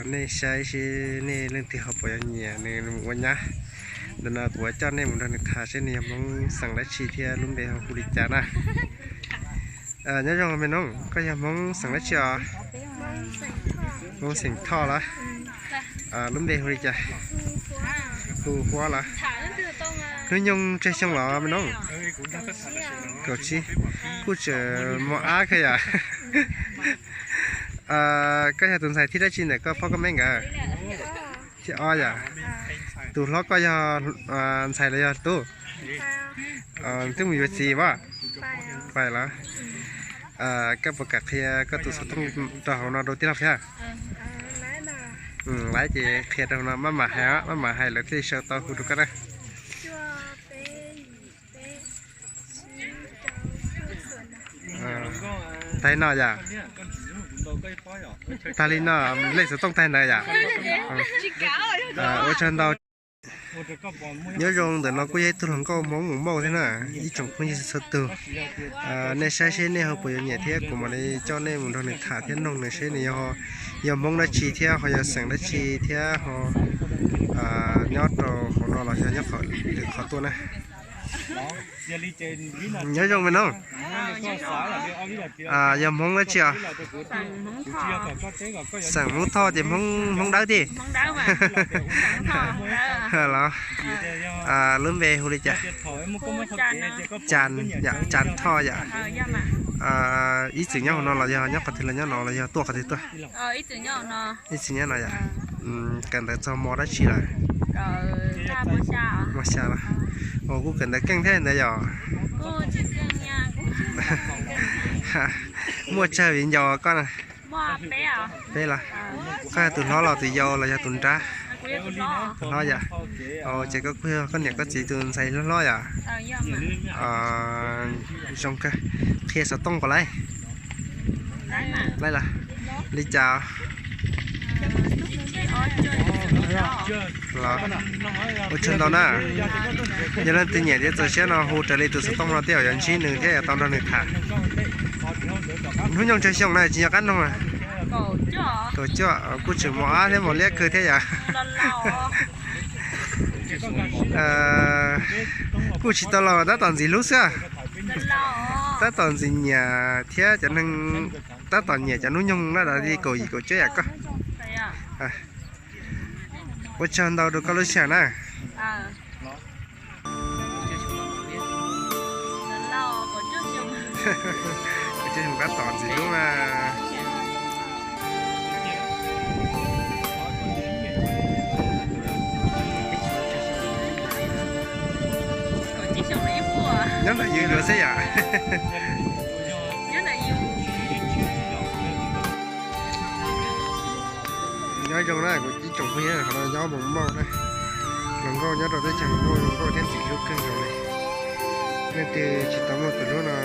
Nej saib seb nej leej twg ho puas yuav nyiam nws mus ua nyab. Ntawm no kuv yuav coj nej mus nrog nws tham seb nws yog Hmoob xeem dab tsi thiab lub npe hu li cas na. Nyob zoo me nus, koj yog Hmoob xeem dab tsi os? Hmoob xeem Thoj los? Lub npe hu li cas? Hu Huab los? Hnub nyoog tsawg xyoo los me nus? Kaum tsib. Kuj tseem mos ab kawg yom. Koj yog tus ntxhais thib dab tsi ntawm koj phob koj me nkawd? Thib ob yom. Tus hlob koj yog ntxhais los yog tub? Twb mus yuav txiv pab? Pais los. Koj puas kam qhia koj tus xov tooj rau hauv no rau tij laug thiab? Laiv ces qhia rau hauv no, maj mam hais, maj mam hais lawv thiaj li sau tau hu rau koj na. Tag li no yom? Tag li no, lej xov tooj tag ntawd yom? Ua tsaug ntau. Nyob zoo, ntawm no kuj yog ib tug hluas nkauj Hmoob Mus Mauj thiab na, ib tsoom phooj ywg txhua tus. Nej saib seb nej ho puas yuav nyiam thiab kuv mam li coj nej mus nrog nws tham thiab noog nws seb nws yog, yog Hmoob dab tsi thiab ho yog xeem dab tsi thiab ho nyob rau hauv no los yog nyob qhov twg tuaj na. Nyob zoo me nus. Yog Hmoob dab tsi os? Xeem Hmoob Thoj ces Hmoob Dawb tiag los? Lub npe hu li cas? Cas yom, Cas Thoj yom. Ib txwm nyob hauv no los yog nyob qhov twg los nyob no los yog tuaj qhov twg tuaj? Ib txwm nyob no yom. Kawm ntawv txog mos dab tsi lawm? Mos xya los? Kuj kawm ntawv keej thiab ntawd yom. Muaj tsawg viv ncaus koj na? Peb los? Koj yog tus hlob los tus yau los yog tus nrab? Tus hlob yom. Ces koj kuj yog koj niam koj txiv tus ntxhais hlob hlob yom. Zoo kawg. Qhia xov tooj kom laib. Laib los? Li cas? Los, ua tsaug ntau na. Yog leej twg nyiam thiab txaus siab no hu raws li tus xov tooj no thiab yuav ntsib nws thiab yuav tau nrog nws tham. Hnub nyoog tsawg xyoo na, tsis nco qab noog na? Kaum cuaj, kuj tseem mos ab thiab mos liab kawg thiab yom. Kuj tsis tau laus, tab tom ntxim hlub xwb. Tab tom ntxim nyiam thiab cov neeg, tab tom nyiam cov hnub nyoog na, li kaum yim kaum cuaj yam koj. Ua tsaug ntau rau koj lub sij hawm na. Tab tom ntxim hlub na. Nyob ntawm yus yuav xwb yom. Nyob zoo na kuv ib tsoom phooj ywg, qhov no nyob Mus Mauj na. Hluas nkauj nyob rau teb chaws Mus Mauj zoo nkauj thiab ntxim hlub kawg nkaus li. Leej twg tsis tau muaj tus hlub no,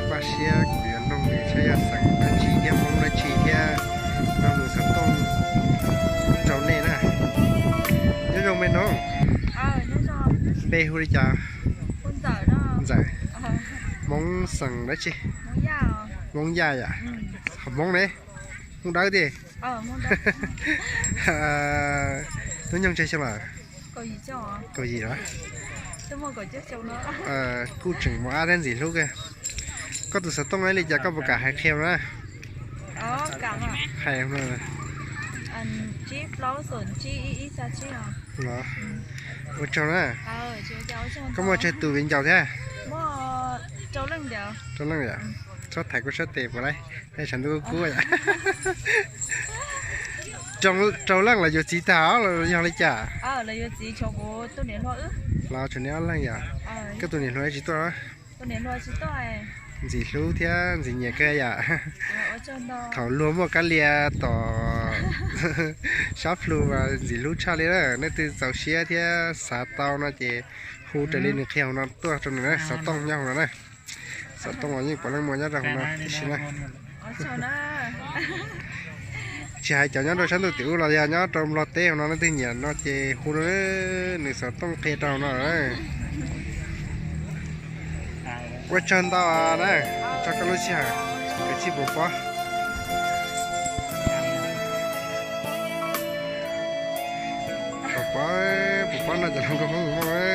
npaj siab kuv yuav noog nws saib yog xeem dab tsi thiab Hmoob dab tsi thiab noog nws xov tooj rau nej na. Nyob zoo me nus. Npe hu li cas? Ntxawm. Hmoob xeem dab tsi? Hmoob Yaj yom? Hmoob ne? Hmoob Dawb tiag. Hnub nyoog tsawg xyoo lawm? Kaum yim los? Kuj tseem mos ab thiab ntxim hlub kawg. Koj tus xov tooj li cas koj puas kam hais qhia na? Hais los. Ua tsaug na. Koj muaj tsawg tus viv ncaus thiab? Rau leej yom? Txhob thaiv kuv sab tes puas laib, sawv ntuj kub kub yom. Rau leej los yuav txiv tag los yog li cas? Los tseem neb ob leeg yom? Koj tus niam hluas tsis tuaj? Ntxim hlub thiab ntxim nyiam kawg yom. Thaum luag muaj kab lia tom sab plhu mas ntxim hlub tshaj li na. Leej twg txaus siab thiab xav tau no ces hu raws li nws qhia hauv no tuaj rau nws na, xov tooj nyob hauv no na. Xov tooj los yeej puav leej muaj nyob rau hauv no tib si na. Tsis hais cov nyob rau sab ntuj tim ub los yog nyob rau Nplog teb hauv no leej twg nyiam no ces hu rau nws xov tooj qhia rau hauv no. Ua tsaug ntau na, tsaug koj lub sij hawm, kav tsij puas pob. Pab, puas pab noj cov hluas nkauj Hmoob Hmoob?